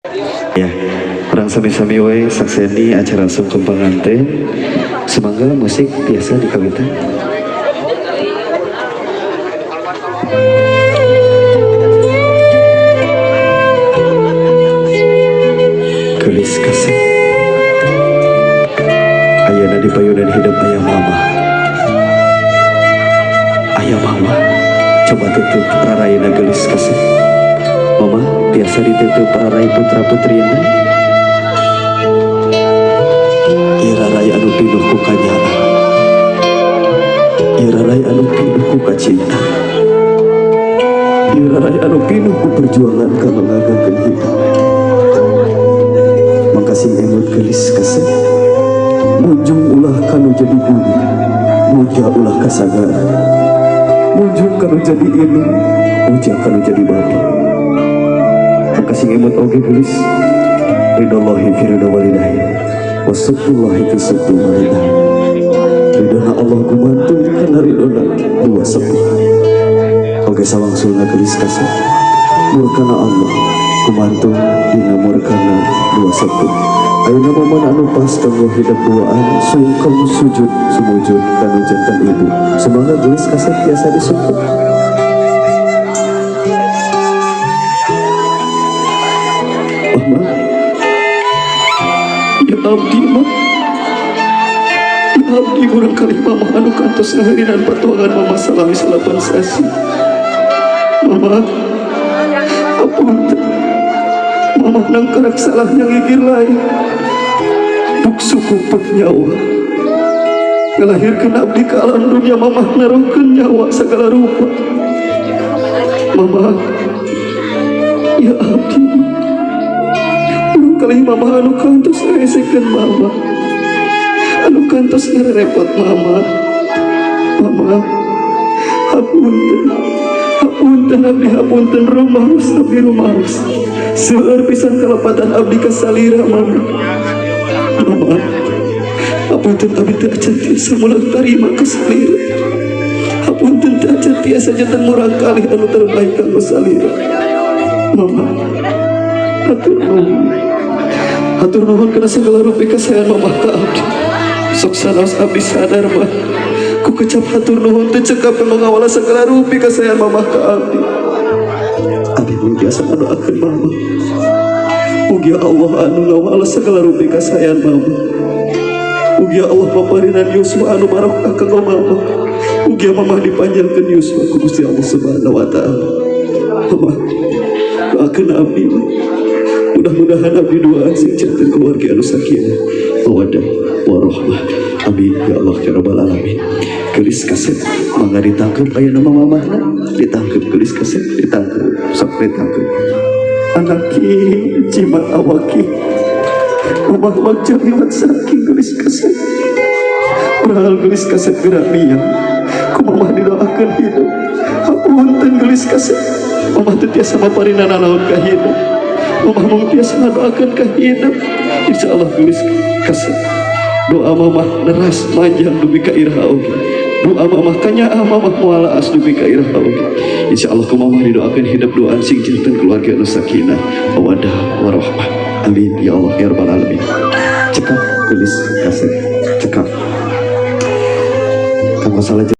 Ya, urang sami-sami we sakseni acara sungkem pengantin. Semoga musik biasa di kawitan. Gelis kasih. Ayeuna di payunan hidup ayah mama. Ayah mama, coba tutup rarayana gelis kasih. Mama biasa ditutup rarai putra putrina. Ieu rarai anu pinuh ku kanyaah. Ieu rarai anu pinuh ku kacinta. Ieu rarai anu pinuh ku perjuangan kanggo ngagangkeun hidup. Mangkasing emut gelis kasih. Munjung ulah kanu jadi guru, muja ulah kasagara. Munjung kanu jadi indung, muja kanu jadi bapa. Mangkasing emut oge gelis. Ridallahi fi ridha walidahi, wa subtullahi fi subtul walidahi. Ridona Allah gumantung kana ridona dua sepuh. Oge sawangsulna gelis kasih. Murkana Allah gumantung dina murkana dua sepuh. Ayeuna momen anu pas kanggo hidup duaan sungkem sujud sumujud kanu jantan ibu. Semoga gelis kasih tiasa disungkem. Mama, ya abdi mah, ya abdi murang kali mama anu kantos ngaheurinan patuangan mama salami salapan sasi. Mama, apunten. Mama nangkarak salahnya ngigir lain. Duk suku pek nyawa. Ngelahirkeun abdi ke alam dunia mama naruhkeun nyawa segala rupa. Mama, ya abdi. Urang kali mama anu kantos ngaesekeun mama. Anu kantos ngarepot mama. Mama, hapunten. Hapunten abdi, hapunten rumaos abdi rumaos. Seueur pisan kalepatan abdi ka salira mama. Mama, hapunten abdi teu acan tiasa mulang tarima ka salira. Hapunten teu acan tiasa janten murang kali anu terbaik kanggo salira. Mama, hatur nuhun. Hatur nuhun kana segala rupi kasayan mama ka abdi. Sok sanaos abdi sadar mah. Ku kecap hatur nuhun teu cekap mangawala segala rupi kasayan mama ka abdi. Abdi mung tiasa ngadoakeun mama. Mugia Allah anu ngawala segala rupi kasayan mama. Mugia Allah maparinan yuswa anu barokah kanggo mama. Mugia mama dipanjangkeun yuswa ku Gusti Allah Subhanahu wa taala. Mama, doakeun abdi. Mudah-mudahan abdi duaan sing janten keluarga anu sakinah, mawaddah, warahmah. Amin ya Allah ya rabbal alamin. Gelis kasep mangga ditangkep aya nama mamahna, ditangkep gelis kasep ditangkep, sok ditangkep. Anaki jimat awaki. Mamah wajah liwat saking gelis kasep. Ural gelis kasep gerak miang. Ku mamah didoakeun hidup. Hapunten gelis kasep. Mamah teu tiasa maparina nanaon ka hidup. Mamah mung tiasa ngadoakeun ka hidup. Insyaallah gelis kasep. Doa mamah neras manjang dugi ka iraha oge. Doa mamah kanyaah mamah moal laas dugi ka iraha oge. Insyaallah ku mamah didoakeun hidup doaan sing janten keluarga anu sakinah, mawaddah, warahmah. Amin ya Allah ya rabbal alamin. Cekap gelis kasep, cekap. Kanggo salajengna